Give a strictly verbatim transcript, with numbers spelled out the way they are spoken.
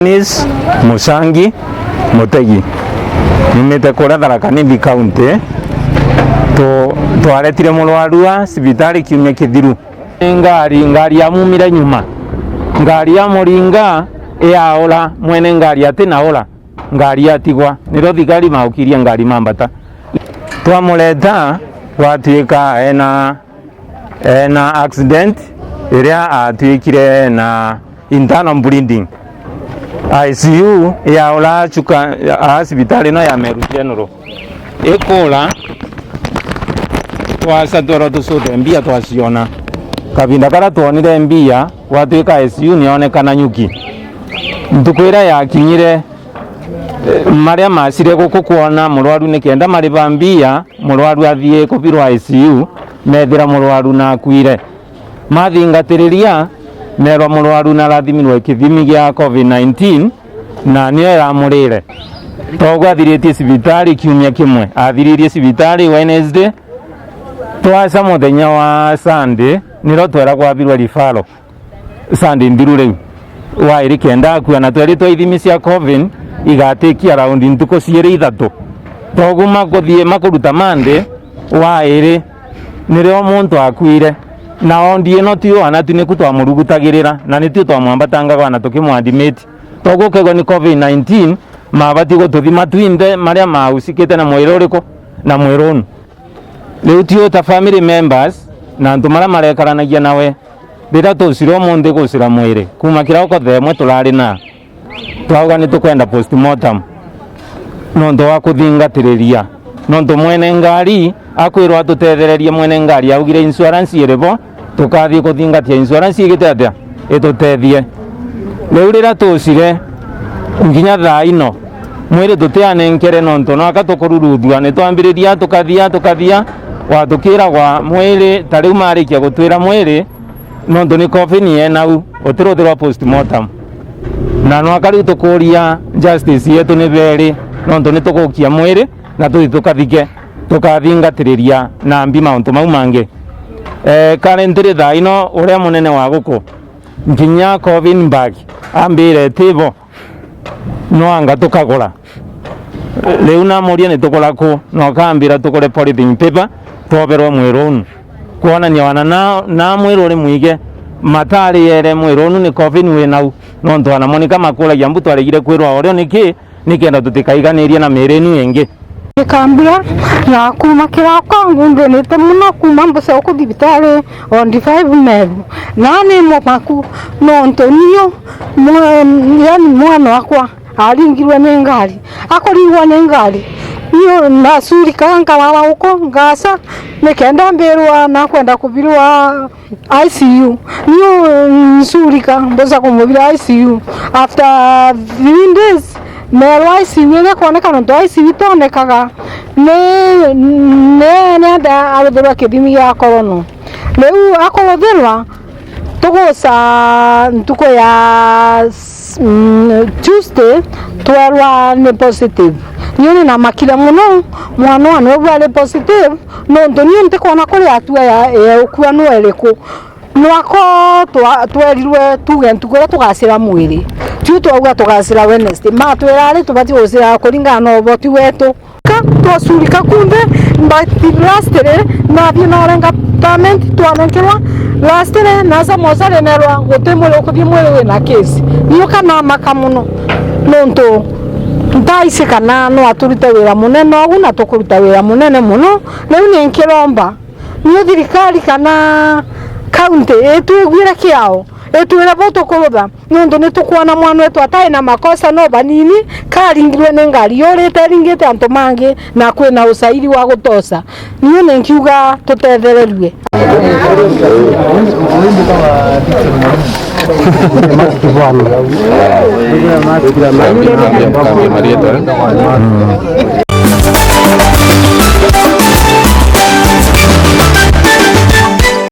Dennis Musangi Mutegi. Nyumite kuria Tharaka Nithi County. Tu-, twaretire murwaru wa cibitari kiumia kithiru. Ngari, ngari yamumire nyuma. Ngari yamuringa, yaura, mwene ngari ati naura. Ngari yatigwa. Nirio thigari maukirie ngari mambata. Twamureta, gwatuika ena, ena accident iria atwikire na internal bleeding. I C U yaura chuka a cibitari ino ya Meru General. Ikura, twaca twerwa tucute mbia twaciona. Kabinda karia twonire mbia, gwatuika I C U nionekana nyuki. Ntuku iria yakinyire, eh, maria macire guku kwona murwaru nikenda mariba mbia, murwaru athie kubirwa I C U, methira murwaru nakuire. Mathingatiriria, merwa murwaru narathimirwe kithimi gia covid nineteen, na nio iramurire. Togu athiritie cibitari kiumia kimwe, athiririe cibitari Wednesday, twaca muthenya wa Sunday, niro twera kwabirwa referral. Sunday nthiru riu. Wairi kenda akua, na tweritwe ithimi cia covid igatikia around ntuku ciiri ithatu. Toguma kuthie makuruta Monday, wairi nirio muntu akuire. Na ondi ino tio ana tu niku twamurugutagirira, na nitio twamwambatangaga na tukimwadimiti. Togukegwa ni covid nineteen, mabati gututhima twinthe maria mausikite na mwiri uriku na mwiri unu. Riu tio ta family members na antu maria marekaranagia nawe. Riria tucire umunthi gucira mwiri, kuma kirauko thaa imwe turari na, twauga ni tukwenda postmortem nontu wa kuthingatiriria, nontu mwene ngari akwirwa atutethererie, mwene ngari augire insurance iri bo, tukathie kuthingatia insurance igite atia? Itutethie. Riu riria tucire, nginya thaa ino, mwiri tutianenkere, nontu nwaka tukururuthua, nitwambiriria tukathia, tukathia, gwatukiragwa mwiri, ta riu marikia gutwira mwiri, nontu ni coffin yenau, utiruthirwa postmortem. Na nwaka riu tukuria justice yetu ni beri, nontu nitugukia mwiri na tuthi tukathike, tukathingatiriria na mbi mauntu mau mangi. Eh, currently thaa ino uria munene wa guku, nginya coffin bag ambire itibo, no anga tukagura. Riu namuria ni tukura ku, na ukambira tukure polythene paper, twoberwe mwiri unu. Kwonania wana na, na mwiri uri mwige, matariere mwiri unu ni coffin wi nau. Nontu wana mo nika makuragia mbu twaregire kwirwa urio niki, nikenda tutikaiganirie na miri inu ingi. Gikambura na kuma kiroko ngunthunite muno kuma mbuce uku thibitari ondi five Meru. Na ni mumaku nontu niu mwe-, yani mwana wakwa aringirwe ni ngari. Akuringwa ni ngari, niu ndacurika nkarara uku ngaca nikenda mbirwa nakwenda kubirwa I C U. Niu ncurika mboca kumubira I C U. After three days, merwa I C U iria kwoneka nontu I C U itonekaga ni, ni, ni enda aruthirwa kithimi gia corona. Riu akuruthirwa, tuguca ntuku ya s-, mm, Tuesday, twerwa ni positive. Niu ni namakire muno, mwana wa nwe ari positive, nontu niu ntikwona kuri atua ya, ya ukua no iriku. Nwako twa-, twerirwe tuge ntuku iria tugacira mwiri. Tiu twauga tugacira Wednesday. Matwira ari tubati gucira kuringana na uboti wetu. Ka twacurika kunthe, but lastly, nathie narenga permit twanenkerwa. Lastly, naca mocarĩ nerwa guti mwiri ukuthie mwiri wina case. Niu ka namaka muno. Nontu ntaici kana no aturute wira munene ugu na tukuruta wira munene muno. Riu ni nkiromba. Niu thirikari kana county itwiguire kiao, itwire bo tukurutha, nontu nitukwona mwana wetu atai na makosa no banini, karingirwe ni ngari yurite iringite antu mangi, na kwina ucairi wa gutoca. Niu ninkiuga tutethererue.